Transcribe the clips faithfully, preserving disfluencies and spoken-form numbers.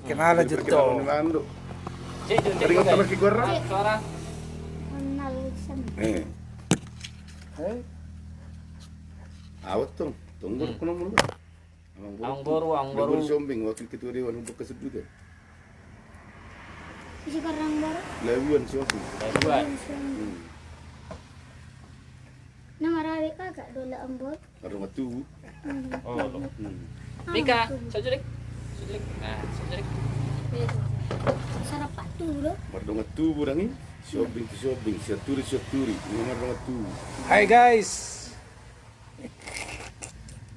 Kenalan jo tong. Cek jo, cek jo, guys. Suara. Eh. Eh. Awat tong, tong. Hmm. Amang boru, amang boru. Amang boru, amang boru. Amang boru Siombing, wakil ketua dewan Humbang Hasundutan. Isi karang boru. Labuan Siombing. Labuan. Labuan Siombing. Hmm. Na marawe kakak dola amang boru. Mardongan tubu. Hmm. Oh, lo. Hmm. Rika, sajurik. Sajurik. Nah, sajurik. Sarapat tubu do. Mardongan tubu dang i. Siombing tu Siombing, Sianturi tu Sianturi. Ini mardongan tubu. Hai guys.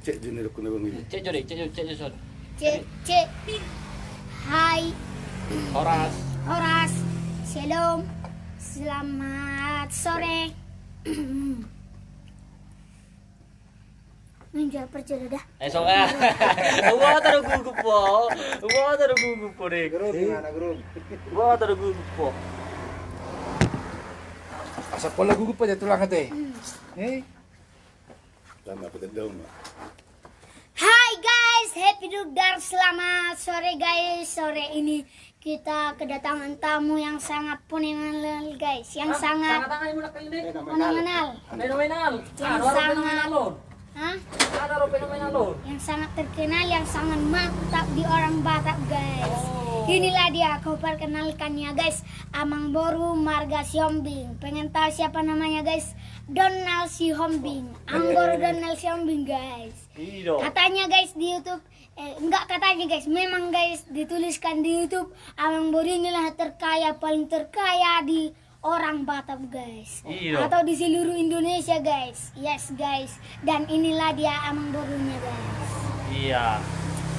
Cek jo ni dokon abang ini. Cek jo deh, cek jo, cek jo son. Cek, cek. Hai. Horas. Horas. Shalom. Selamat sore. Menjawab perjalanan dah. Eh, so, ah. Wah, taruh gugup po. Wah, taruh gugup po deh. Grup, gimana, grup? Wah, taruh gugup po. Asal pola gugup aja tulang ate. Hmm. Eh? Hai guys, happy dugdar, selamat sore guys. Sore ini kita kedatangan tamu yang sangat fenomenal guys, yang sangat fenomenal. Fenomenal. Yang sangat, hah? Yang sangat terkenal, yang sangat mantap di orang Batak guys. Oh. Inilah dia, kau perkenalkan ya guys, Amang Boru marga Sihombing. Pengen tahu siapa namanya guys? Donald Sihombing. Amang Boru Donald Sihombing guys. Katanya guys di YouTube, eh, enggak katanya guys, memang guys dituliskan di YouTube, Amang Boru inilah terkaya, paling terkaya di orang Batak guys. Atau di seluruh Indonesia guys. Yes guys. Dan inilah dia Amang Borunya guys. Iya.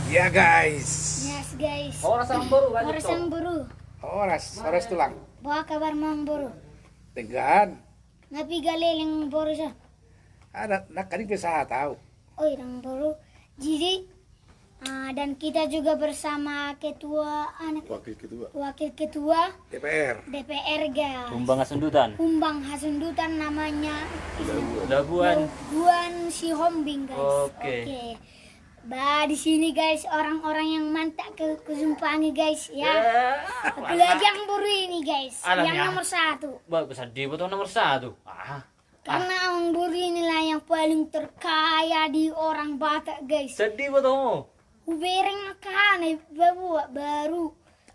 Iya guys. Yes guys. Horas Amang Boru. Horas Amang Boru. Horas, horas tulang. Boha kabar Amang Boru? Denggan. Nga piga leleng boru sa? Ada, na kadang pe sahat au. Oh, Amang Boru. Jadi, ah, dan kita juga bersama ketua, anak, wakil ketua. Wakil ketua D P R. D P R, guys. Humbang Hasundutan. Humbang Hasundutan namanya. Labuan. Labuan Sihombing, guys. Oke. Oke. Bah, di sini guys, orang-orang yang mantap ke, kujumpangi guys, ya. Apalagi Amang Boru ini guys, yang nomor satu. Bah, bisa dibuat nomor satu. Ah. Karena Amang Boru inilah yang paling terkaya di orang Batak guys. Sedih betul. Hubereng angka na baru, baru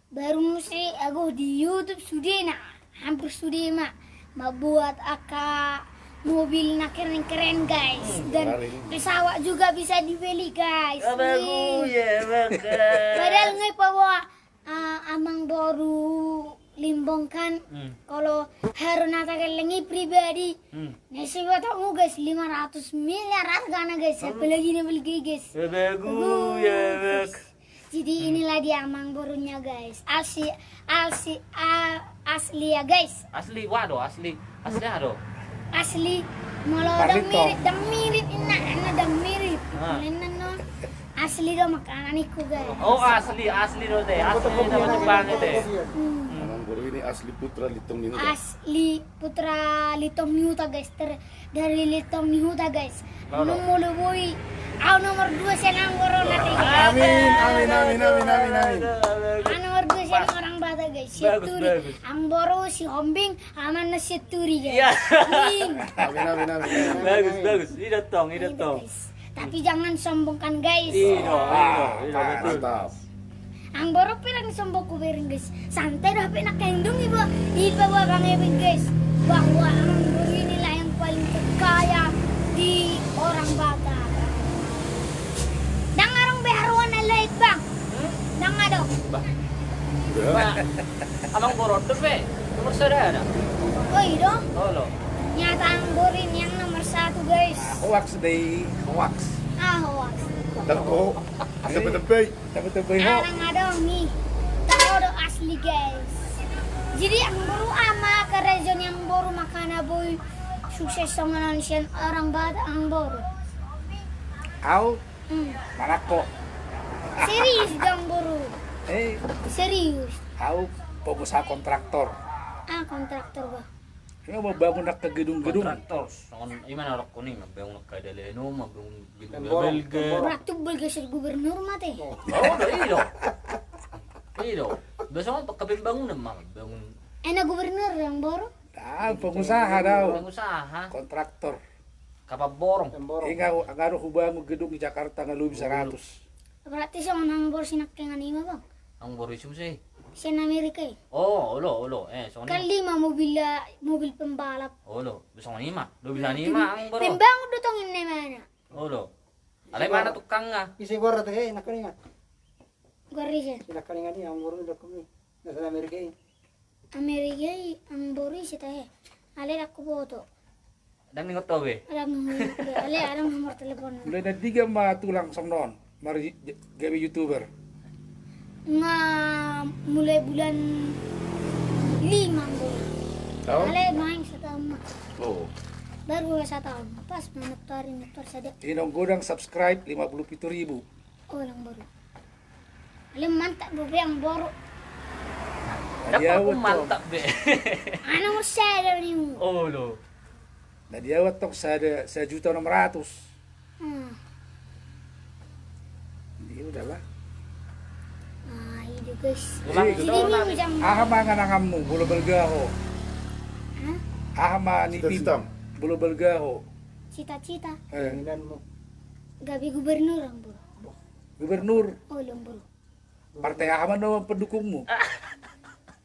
Baru muse ago di YouTube sude na, hampir sude ma, mambuat angka mobil na keren-keren guys. Dan pesawat juga bisa dibeli guys. Padahal ngai paboa, ah, Amang Boru Limbong kan, kalau haruna tagellengi pribadi, na isi botomu guys, lima ratus miliar hargana guys, apalagi na beli guys. Bagus. Jadi inilah dia Amang Borunya guys. Asli, asli, a-, asli ya guys. Asli, waduh, asli. Asli ado. Asli. Molo dang mirip, dang mirip inna, inna dang mirip. Inna no. Asli do makanan iku guys. Oh, asli, asli do te. Asli do makanan te. Amang Boru ini asli putra Litong ni Huta. Asli putra Litong ni Huta guys. Ter- Dari Litong ni Huta guys. Nunga molo boi. Au nomor dua sian Amang Boru nanti. Amin, amin, amin, amin, amin, amin. Au nomor dua sian orang Batak guys. Sianturi. Amang Boru Sihombing, amanna Sianturi guys. Amin. Amin, amin, amin. Bagus, bagus. Ini datang, ini datang. Tapi jangan sombongkan guys. Iya, iya, iya, betul. Mantap. Amang Boru pe dang sombong hubereng guys. Santai do hape na kaindung iba. Iba ba bang ebeng guys. Bahwa Amang Boru inilah yang paling terkaya di orang Batak. Dang adong be haruan na lain bang. Dang adong. Bah. Amang Boru dope. Nomor sada ada. Oh, i do. Nyata Amang Boru ini yang nomor satu guys. Hoax dei, hoax. Ah, hoax. Dang ho. Ada betul. Tapi tu boi ho. Dang adong i. Tahu do asli guys. Jadi Amang Boru ama karajo ni Amang Boru makana boi sukses songon on sian orang Batak Amang Boru. Au. Manakko. Serius Amang Boru. Eh. Serius. Au pengusaha kontraktor. Ah, kontraktor bah. Ia mambangun angka gedung-gedung. Kontraktor, songon ima na rokko ni, mambangun angka dalan, mambangun gedung. Tembok, belge. Tembok. Ratu belge sir gubernur mate. Oh, iya. Iya do. Biasa mah pake pembangunan mah, bangun. Enak gubernur yang baru. Ah, pengusaha do. Pengusaha. Kontraktor. Kapal borong. Inga, nga ro hubangun gedung di Jakarta nga lobi saratus. Berarti songon amangboru sinangkaningan i ma, Bang. Amangboru i sian muse? Sian Amerika i. Oh, olo, olo. Eh, songon i. Kan lima mobil, mobil pembalap. Olo, songon i ma. Lobi songon i ma amangboru. Pembangun do tong inna i ma. Olo. Alai mana tukangna? Ise goarna tahe, nangkaningan. Goarna ise? Sinangkaningan i amangboru i, dokon i. Na sian Amerika i. Amerika i amangboru i ise tahe. Alai ndang huboto. Ndang huingot ho be? Ndang huingot be. Alai ndang martelepon. Mulai na dia ma tulang songon on, mar-, gabe youtuber? Nga mulai bulan lima amangboru. Alai main sataon ma. Oh. Baru sataon. Pas ma nonton, nonton sada. Inong godang subscribe lima puluh pitu ribu. Oh, amangboru. Alai mantap do be amangboru. Dapat mantap be. Ana mo sada ni. Olo. Na dia waktong sada, sajuta enam ratus. Hmm. Dia udah lah. Ah, itu guys. Jadi ini jam. Aha ma angan-anganmu molo balga ho? Hah? Aha ma nipim molo balga ho? Cita-cita. Eh. Keinginanmu. Gabe gubernur, amangboru. Gubernur. Olo, amangboru. Partai aha ma na pendukungmu?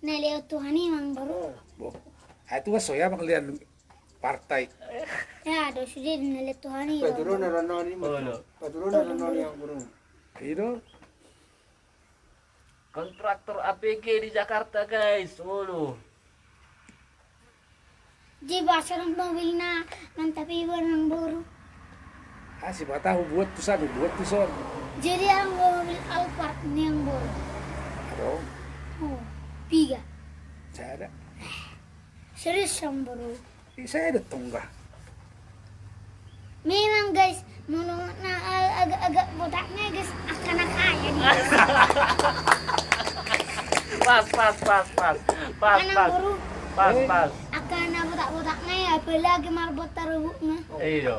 Na lehon Tuhan i ma, amangboru. Boh. Ah, itu so ya mangalehon partai. Ya, do sude na lehon Tuhan i. Paturunan ranau ni, amangboru. Olo. Paturunan ranau ni, amangboru. Iya do. Kontraktor A P G di Jakarta, guys. Olo. Jadi boasa do mobilna mantap i, amangboru? Ah, sipata hubuat tuson, hubuat tuson. Jadi adong do mobil Alphard ni, amangboru? Adong. Oh, piga? Sada. Serius, amangboru? Ih, sada tong bah. Memang, guys, molo na, eh, agak-agak botakna, guys, angka na kaya dia. Pas, pas, pas, pas. Pas, pas. Amangboru. Pas, pas. Angka na botak-botakna i, apalagi marbontar ubukna. Iya.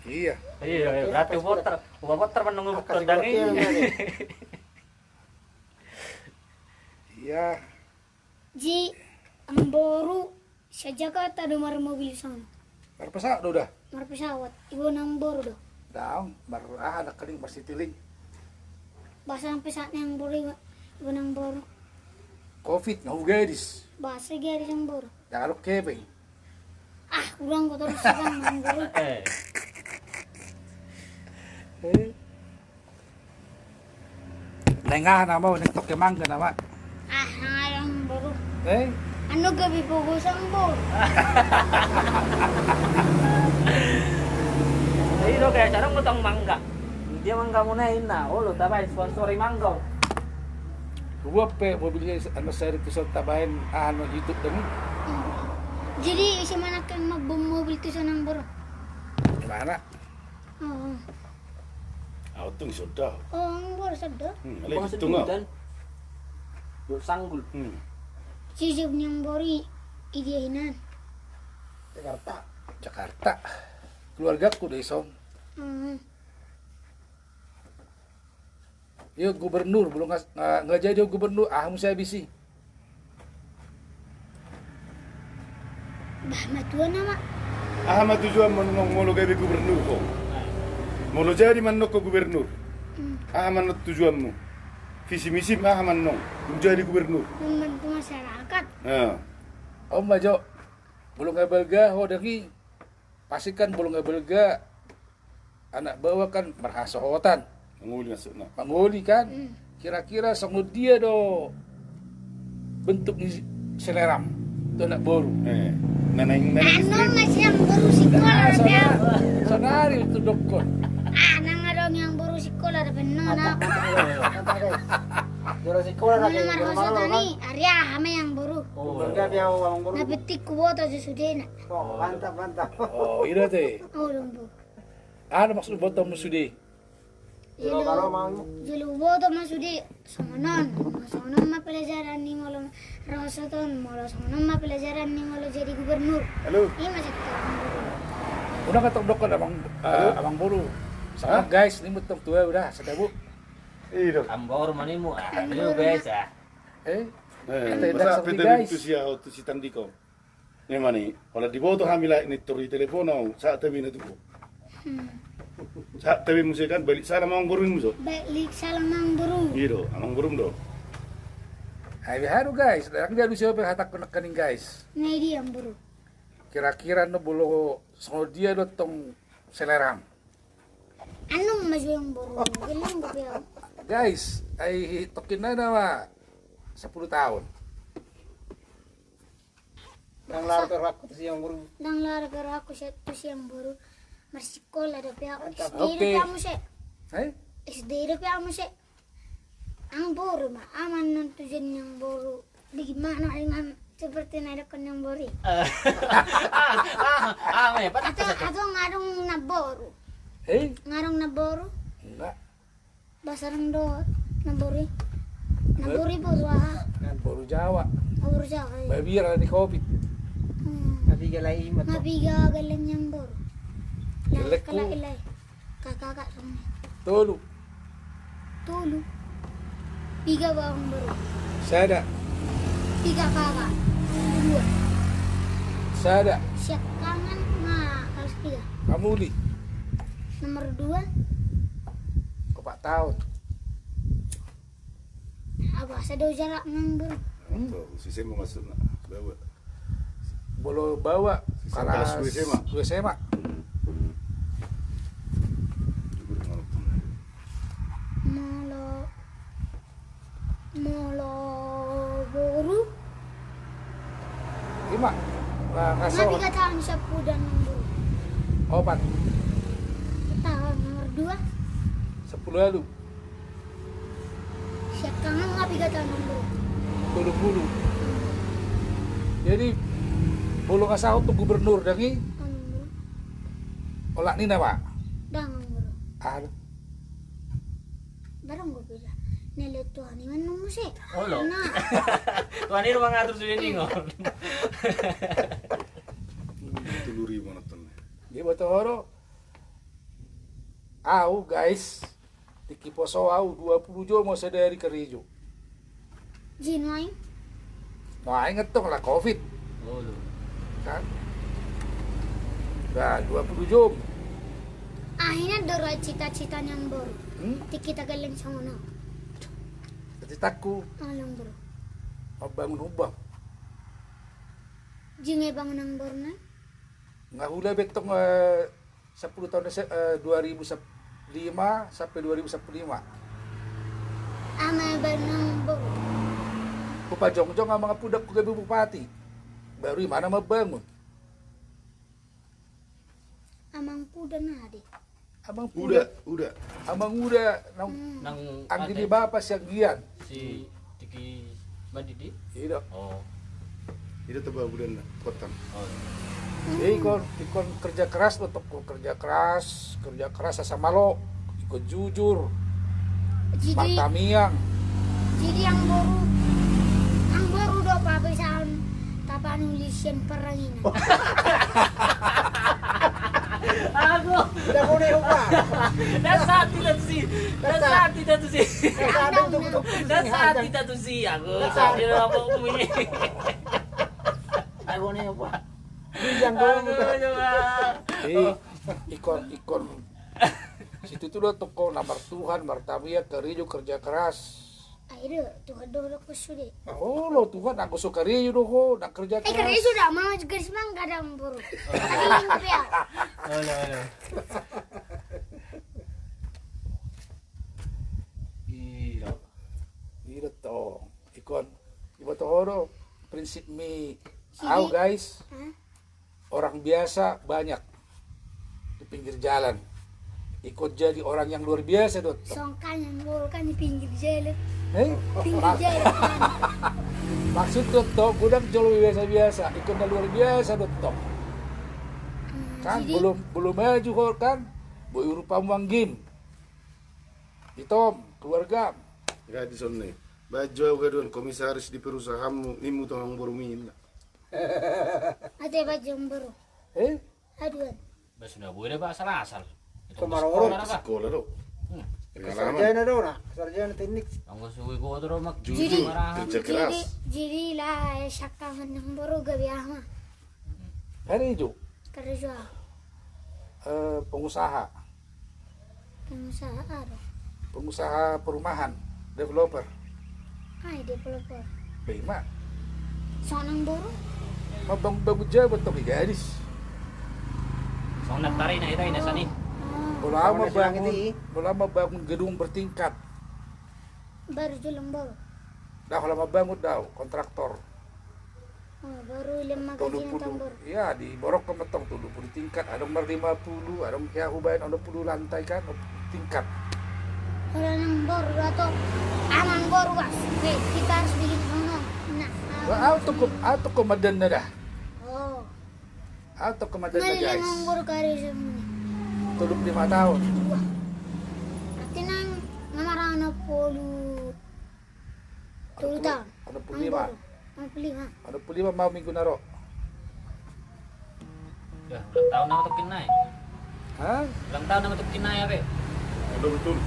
Iya. Iya, iya. Berarti botar, botar menunggu tondang ini. Iya. Jadi amangboru sian Jakarta do marmobil sono? Marpesawat do udah. Marpesawat. Iboan amangboru do? Daong, mar aha, nangkaning, marcitylink. Boasa nang pesawat ni amangboru, iboan amangboru? Covid, nga hugadis. Boasa gadis amangboru? Ndang adong kepeng. Ah, ulang ko torus, ulang, amangboru. Eh. Eh. Naeng aha nama, naeng tongke mangga nama. Ah, nang adong, amangboru. Eh? Anu gabe pogos, amangboru. Jadi do kayak cara ngutang mangga. Dia mangga muna inna, olo tabaen sponsori mangga. Gua pe mobilnya anu seri tuson tabaen, ah, anu YouTube demi. Jadi isi mana kan mabom mobil tuson, amangboru? Di mana? Oh. Au tung soda. Oh, amangboru soda. Hmm, ale tung au. Dok sanggul. Hmm. Sisip ni amangboru i dia hinan. Jakarta. Jakarta. Keluargaku do ison. Hmm. Iyo gubernur, belum ngas-, nga, nga jadi gubernur, aha muse habis i. Bah, matua nama. Aha ma tujuanmu annon molo gabe gubernur ho? Molo jadi ma annon ho gubernur. Hmm. Aha ma annon tujuanmu? Visi misimu aha ma annon? Dung jadi gubernur. Membantu masyarakat. Nah. Om ma jo. Molo nga balga ho dang i. Pasti kan molo nga balga. Anak baoa kan marhasohotan. Mangoli maksudna. Mangoli kan? Hmm. Kira-kira songon dia do bentuk ni seleram tu anak boru? Eh, na naeng, na naeng. Anu masih amangboru sikola. Saudari tu dokon. Ah, nang adong amangboru sikola da penno na. Jolo sikola da. Molo marhasohotan i, ari aha ma amangboru? Oh. Na penting huboto jo sudena. Oh, mantap, mantap. Oh, ida te. Oh, amangboru. Aha maksud huboto ma sude? Jolo, jolo huboto ma sude songon on. Songon on ma pelajaran ni molo marhasohotan, molo songon on ma pelajaran ni molo jadi gubernur. Halo. Ima satu. Udah katok dokon amang, eh, amangboru. Sama guys, ni mutong tua udah, satabu. Ido. Amboru manimu, ah, lu biasa. Eh? Eh, masa P T B guys. Tu sia, tu si Tandiko. Memang ni, kalau diboto hami lai ni tori telepon au, sahat tabi na tu. Hmm. Sahat tabi muse kan, balik salam amangboru muse. Balik salam amangboru. Ido, amangboru do. Hai, haru guys, dang dia bisa pe hatak kenek kening guys. Nah, dia amangboru. Kira-kira no bolo songon dia do tong seleram. Anu maju amangboru, geleng gue bilang. Guys, ai tokin na nama sepuluh tahun. Dang lar gerakku tu siang boru. Dang lar gerakku tu siang boru. Marsikola dope au. Mantap. S D dope au muse. Hai? S D dope au muse. Amangboru ma, aman non tujuan ni amangboru. Bagaimana dengan seperti na idok ni amangboru? Ah, ah, ah, me, pat- Atau, atau ngadong namboru. Hei? Ngadong namboru. Enggak. Bahasa rang do namboru. Namboru boru aha? Boru Jawa. Oh, boru Jawa, iya. Babiar di covid. Hmm. Tapi galai imat. Tapi ga galai ni amangboru. Galai ku. Kakak, kakak. Tolu. Tolu. Piga ba amangboru? Sada. Piga kakak? Dua. Sada. Siangkangan ma kelas piga? Hamuli. Nomor dua? Opat tahun. Apa sada jarak amangboru? Hmm. Tuh, si Sema maksudna. Bawa. Bolo bawa kelas dua S M A. Dua S M A. Molo, molo boru. Lima. Nah, ngaso. Ngapi ga taon sapudan amangboru? Opat. Taon nomor dua. Sepuluh lalu. Siangkangan ngapi ga taon amangboru? Tolu pulu. Jadi, bolo nga sahut tu gubernur dang i? Amangboru. Olat ni nama? Dang amangboru. Aduh. Barang gue beda. Nele Tuhan iman nung muse. Olo. Nah. Tuhan i rumah ngatur sudah ningon. Tuluri mana tuh? Dia buat horo. Au guys. Tingki poso au dua pulu jom au sadari karejo. Jin wain. Wain ngetong lah covid. Kan? Nah, dua pulu jom. Akhirnya dora cita-cita ni amangboru. Hmm? Tingki tagaleng songon au. Cita-citaku. Along bro. Mambangun hubang. Jinge bangun amangboru na. Nga hula betong eh, sepuluh tahun S M A, eh, dua ribu lima sampai dua ribu lima. Ama banang bo. Hupajongjong amang pudak ku gabe bupati. Baru imana mambangun. Amang puda na de. Amang puda. Uda, uda. Amang uda nang. Hmm. Nang anggi ni bapa sianggian. Si Tiki Madidi? Iya. Oh. Ida teba bulan kotang. Oh, iya. Jadi ikon, ikon kerja keras, untuk kerja keras, kerja keras asa malo, ikon jujur, jadi, martamiang. Jadi amangboru, amangboru do pabesaon tapanuli sian parangina. Aku. Dasar tidak tuh sih. Dasar tidak tuh sih. Dasar tidak tuh sih aku. Dasar tidak tuh sih. Aku nih apa? Jangan. Ikon, ikon. Situ tuh lo toko nomor Tuhan, martamiang, karejo, kerja keras. Ayo, Tuhan do, do, sude. Oh, lo Tuhan, aku suka karejo do ho, nak kerja keras. Eh, karejo sudah, mau juga semang kadang buru. Tapi yang pia. Halo, halo. Iya. Iya, toh. Ikon, iba toh, prinsip mi. Au, guys. Hah? Orang biasa banyak di pinggir jalan. Ikon jadi orang yang luar biasa do. Songkan yang kan di pinggir jalan. Eh? Pinggir jalan. Maksud do, toh, godang jolo biasa-biasa, ikon na luar biasa do, toh. Hmm, kan jadi belum, belum maju ho kan. Boi rupamu anggim. Itom, keluarga. Enggak di sini. Baju au gaduan komisaris di perusahaanmu, nimu tong boru minna. Ate baju boru. Eh? Aduan. Ba sudah boleh ba asal-asal. Itu maroro. Sekolah do. Hmm. Sarjana do na, sarjana teknik. Anggo so iboto do mak. Jujur, kerja keras. Jadi, jadi lah, eh, siangkangan ni amangboru gabe aha ma? Karejo. Karejo aha? Eh, pengusaha. Pengusaha aha do? Pengusaha perumahan, developer. Ah, developer. Ima. Songon amangboru? Mambangun-bangun jabu tong i gadis. Songon na tari na hita ina sani. Ah. Molo au mambangun, molo au mambangun gedung bertingkat. Baru jolo amangboru. Dah, molo mambangun do au, kontraktor. Oh, baru lima gaji na tong, baru. Iya, diborok ma tong tolu pulu tingkat, adong mar lima pulu, adong hea hubaen onom pulu lantai kan, tingkat. Kalau amangboru atau amangboru, Bas. Oke, kita harus bikin rumah. Nah, au toko, au toko madan na dah. Oh. Au toko madan na, guys. Amangboru karejo. Tolu pulu lima taon. Wah. Berarti nang, nang marana pulu. Tolu taon. Onom pulu lima. Onom pulu lima. Onom pulu lima ma au minggu na ro. Ya, ulang taon nama tokin nai. Hah? Ulang taon nama tokin nai ape? Betul, betul.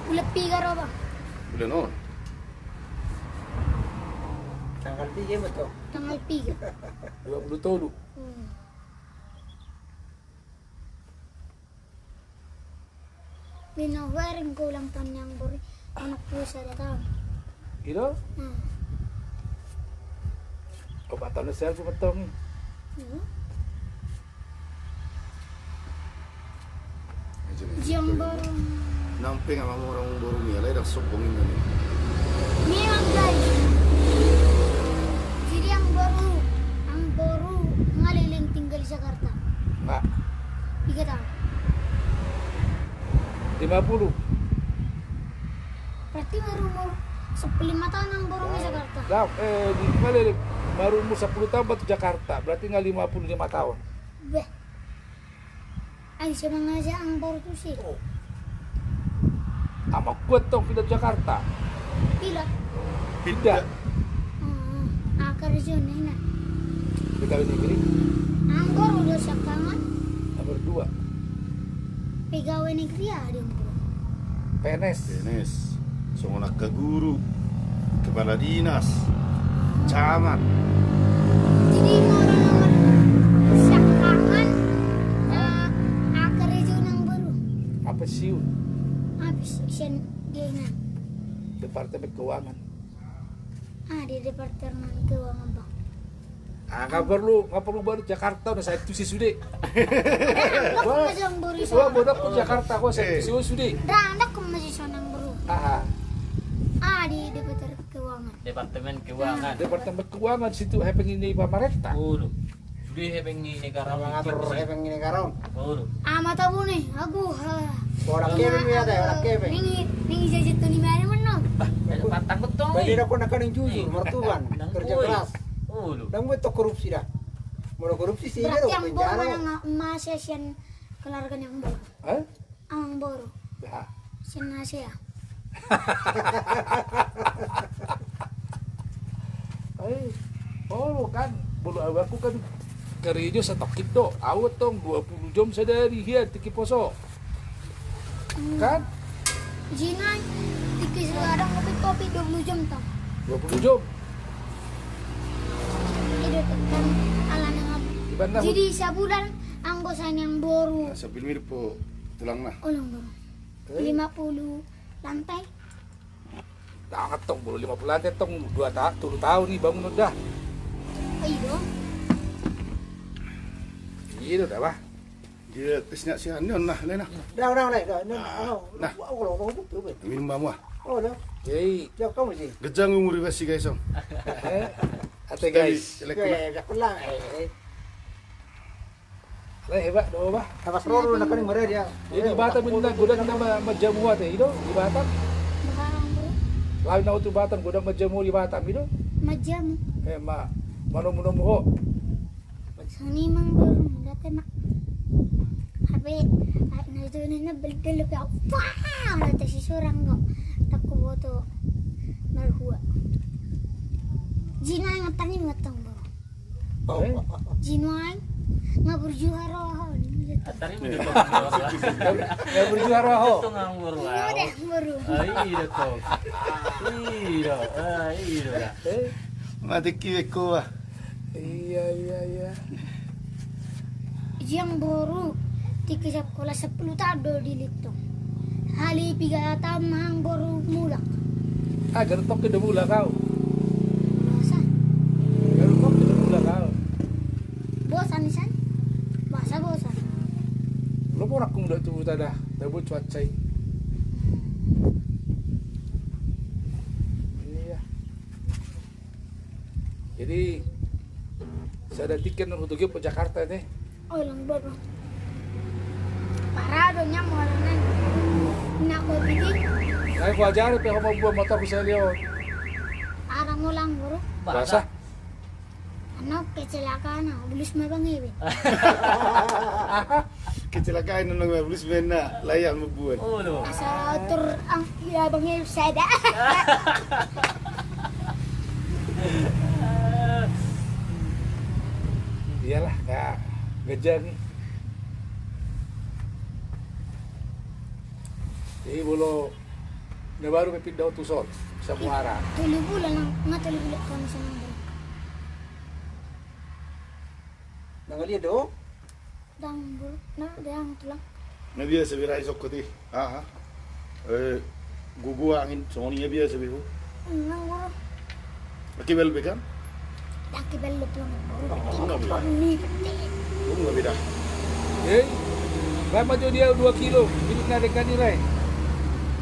Bulan piga ro, Bang? Bulan on. Tanggal piga, betul. Tanggal piga. Dua pulu tolu. Hmm. Binoto, ingkon ulang taon ni amangboru, onom pulu sada taon. I do? Hmm. Opat taon na sial pu mantong i. Hmm. Jadi amangboru. Nang pe nga mamorong boru ni alai dak sopong ini. Memang, guys. Jadi amangboru, amangboru nga leleng tinggal di Jakarta. Nga. Piga taon? Lima pulu. Berarti marumur sampulu lima taon amangboru di Jakarta. Dah, eh, di, nga leleng, marumur sampulu taon ba tu Jakarta. Berarti nga lima pulu lima taon. Beh. Ai, sian mangajar amangboru tusi. Oh. Amangku antong pilot Jakarta. Pilot? Pilot. Pilot. Hmm, aha karejo ni na? Pegawai negeri. Amangboru do siangkangan. Nomor dua. Pegawai negeri aha do amangboru? P N S. P N S. Songon angka guru, kepala dinas, camat. Jadi molo nomor siangkangan, eh, aha karejona amangboru? Apa siu? Apa si-, sian dia na? Departemen Keuangan. Ah, di Departemen Keuangan, Bang. Ah, nga porlu, nga porlu baru Jakarta, na sae tusi sude. Wah, bodak tu Jakarta, wah, sae tusi sude. Dah, ndang ko masih sonang, Bro. Aha. Ah, di Departemen Keuangan. Departemen Keuangan. Departemen Keuangan situ hepeng ni pamarenta. Ulu. Sude hepeng ni negara on. Mangatur hepeng ni negara on. Ulu. Ah, mata bune, aku, ha. Orang kepeng ya, orang kepeng. Ningi, ningi jajet tu ni mana menang. Bah, patang betul. Bagi aku nak kan jujur, mertuban, kerja keras. Ulu. Ndang betul korupsi dah. Molo korupsi sih, berarti amangboru manang masih sian keluarga ni amangboru. Hah? Amangboru. Ya. Sian na sea. Eh, oh kan, molo au, aku kan karejo satongkin do. Au tong dua pulu jom sadari hian tingki poso. Hmm. Kan? Jina, tingki sekarang kopi-kopi dua pulu jom tong. Dua pulu jom. Jadi sabulan anggo sian amangboru. Nah, sambil mirip po tulangna. Ulang, Bang. Eh? Lima puluh lantai. Dah, tong, molo lima puluh lantai tong, dua ta-, tolu taon i bangun dah. Oh, i do. I do dah, bah. Dia tesnya si Anion nah, Lena. Dah, dah, dah, dah. Nah. Minum, Bang, wah. Oh, dah. Jadi. Siap kamu sih. Gejang umur iba si, guys, om. Eh, ate, guys. Alai hebat do, bah. Di Batam ninna godang na ma-, manjamu ate, i do, di Batam. Laho na tu Batam, godang manjamu di Batam, i do. Manjamu. Eh, ma-, manomu-nomu ho. Sani mang burung, date mak. Hape, na itu ninna bel-, bel-, bel-, wah, date si surang kok. Takku boto marhua. Jina yang tani matang, bro. Eh? Jina, nga burju haro. Tadi bener. Yang berjuara ho. Itu nganggur lah. Iya deh, baru. Ah, iya tuh. Iya, ah, iya dah. Mati ki beko, ah. Iya, iya, iya. Jang boru, tingki sap-, kola sepuluh taon do dilitong. Hali piga taon ma boru mulak. Ah, ganup tongkin do mulak au. Masa? Ganup tongkin do mulak au. Bosan isan? Masa bosan? Lo borak kung do tu tada, tada buat cuaca i. Iya. Jadi sada tiket nang Hutu Gempol Jakarta te. Oh, lang boru. Parah do nya motor nang. Nak kau bini. Saya ku ajari pe ho mambuat motor ku salion. Arang ulang boru. Bahasa. Ano kecelakaan, ah, bulus ma bang Eben. Kecelakaan nang ma bulus ma na, layak mambuat. Oh, lo. Asa tur ang iya bang Eben sada. Iyalah, Kak. Gajang. Jadi bolo na baru pe pindah tu son, Samuara. Tolu bulan, nang, nang tolu bulan kami sama dia. Nang dia do? Dang bulu, na dang tulang. Na biasa be rai sokko ti. Aha. Eh, gugua angin, songon i biasa be ho. Nang boru. Aki bel be kan? Aki bel lo tulang boru. Oh, enggak beda. Enggak beda. Eh, berapa jo dia dua kilo? Hidup na dekat ni rai.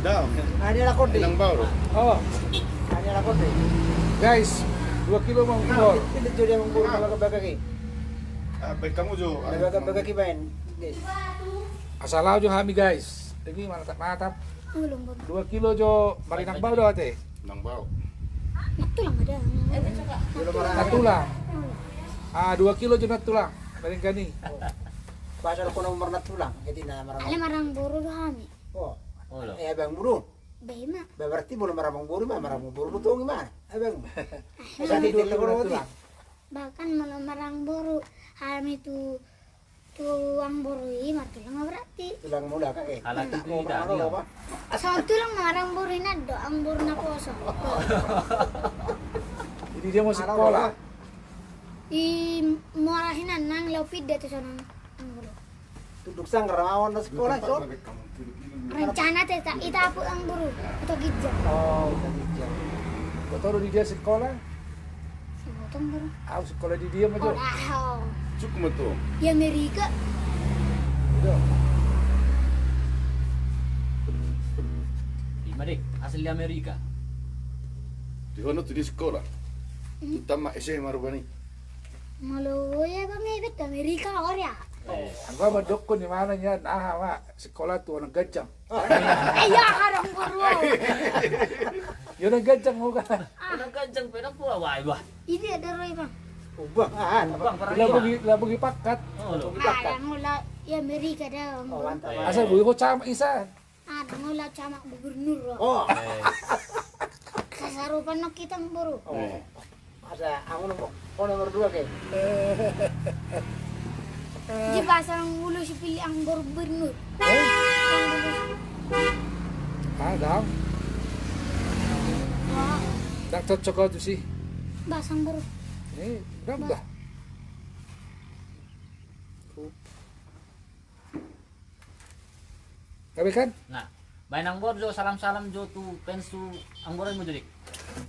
Dam. Ada lakon di. Nang baru. Oh. Ada lakon di. Guys, dua kilo mau keluar. Itu jadi yang boru kalau kebakar ki. Ah, baik kamu jo. Ada kebakar ki main. Asal au jo hami, guys. Ini mantap-mantap. Dua kilo jo, mari nang bau do ate. Nang bau. Nang tulang ada. Nang tulang. Ah, dua kilo jo nang tulang. Paling gani. Pasal kono marnang tulang, jadi na marang. Ale marang boru do hami. Oh. Eh, abang boru. Bema. Berarti molo marang boru ma, marang boru do tongi ma. Abang. Jadi dia kono tulang. Bahkan molo marang boru hami tu tulang boru i martulang ma berarti. Tulang mula kake. Alat itu. So tulang marang boru i na do, ang boru na poso. Jadi dia mau sekolah. I mora hinan nang lau pindah tu sana. Tunduk sanggar ma on sekolah so. Rencana te ta ita apu ang boru. Ito gijang. Oh, ito gijang. Kau tahu di dia sekolah? Sebotong boru. Au sekolah di dia ma jo. Cukup ma tu. Di Amerika. Di ma dik, asli di Amerika. Di hono tu di sekolah. Utama S M A rupani. Malo ya bang, ibet Amerika or ya. Anggo ma dokkon di mana nya, aha ma sekolah tu anak gajang. Iya, harang boru. Yo na gajang ho kan. Anak gajang pe na pua wai bah. Ini ada roi bang. Ubang an. Labugi, labugi pakat. Ada mula ya Amerika dah. Asal bui ho cam isa. Ada mula cama gubernur. Oh. Kasarupan no kita boru. Asa angu nomor, oh, nomor dua ke. Di pasang bulu si pilih ang gubernur. Ah, dang. Dang cocok kau tu si. Basang boru. Eh, dang dah. Gabe kan? Nah, baen ang boru jo salam-salam jo tu fans tu ang boru i ma jo dik.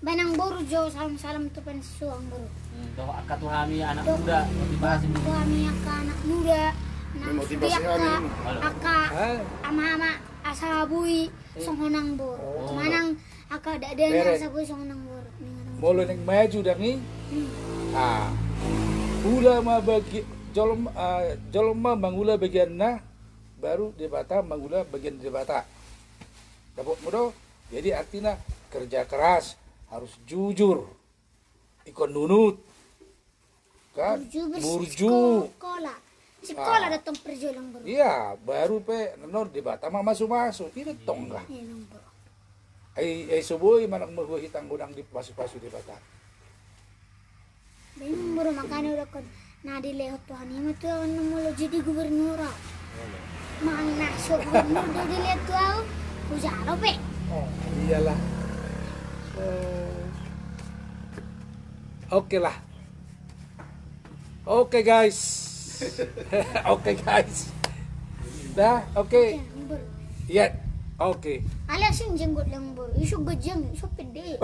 Baen ang boru jo salam-salam tu fans tu ang boru. Dohot angka tu hami anak muda, motivasi tu hami angka anak muda. Nang motivasi hami. Angka ama-ama asa boi songon ang boru. Manang angka dakdanak asa boi songon ang boru. Molo naeng maju dang i. Ah. Ula ma bagi jolma, ah, jolma mangula bagianna, baru Debata mangula bagian Debata. Dapotmu do? Jadi artina kerja keras, harus jujur. Ingkon nunut. Kan? Burju. Sikola. Sikola datang perjualan baru. Iya, baru pe nor Debata ma masu-masu. Ini tongga. Ai, ai so boi manang mahua hitang godang di pasu-pasu Debata. Baen boru makana udah kon na dilehon Tuhan i ma tu awan na molo jadi gubernur. Manang na so gubernur do dilihat tu au, hujalo pe. Iyalah. Eh, oke lah. Oke, guys. Oke, guys. Dah, oke. Iya. Oke. Alai asing jenggot yang baru. Isu gejang, isu pede.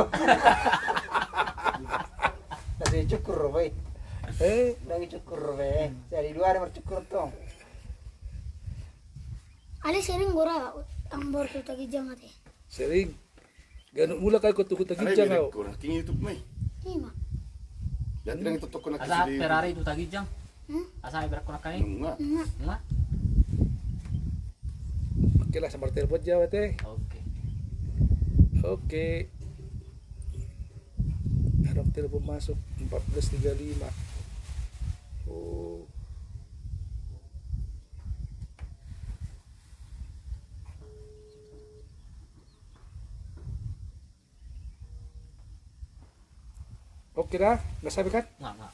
Nanti cukur, boy. Eh? Nanti cukur, boy. Jadi dua hari bercukur, tong. Alai sering gora, ambor tu Tagijang ate. Sering. Ganup mulak au tu Tagijang au. Kini YouTube mai. Ima. Jadi nang itu toko nak. Asa Ferrari tu Tagijang. Hmm? Asa berak kau nak kai. Enggak. Enggak. Oke lah, sambar telepon jawab ate. Oke. Oke. Ada telepon masuk empat belas tiga lima. Oh. Oke dah, nggak sampai kan? Nggak, nggak.